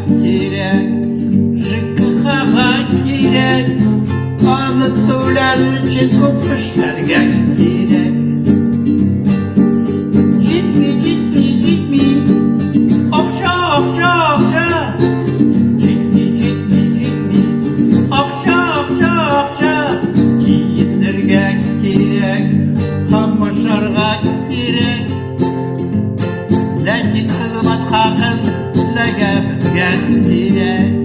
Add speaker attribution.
Speaker 1: кирәк, ЖКХга кирәк, аны түләр өчен күп эшләргә кирәк. Җитми, җитми, җитми, акча, акча, акча. Җитми, җитми, җитми, акча, акча, акча. Киенергә кирәк, һәм ашарга кирәк. Ләкин хезмәт хакын түләргә безгә сирәк.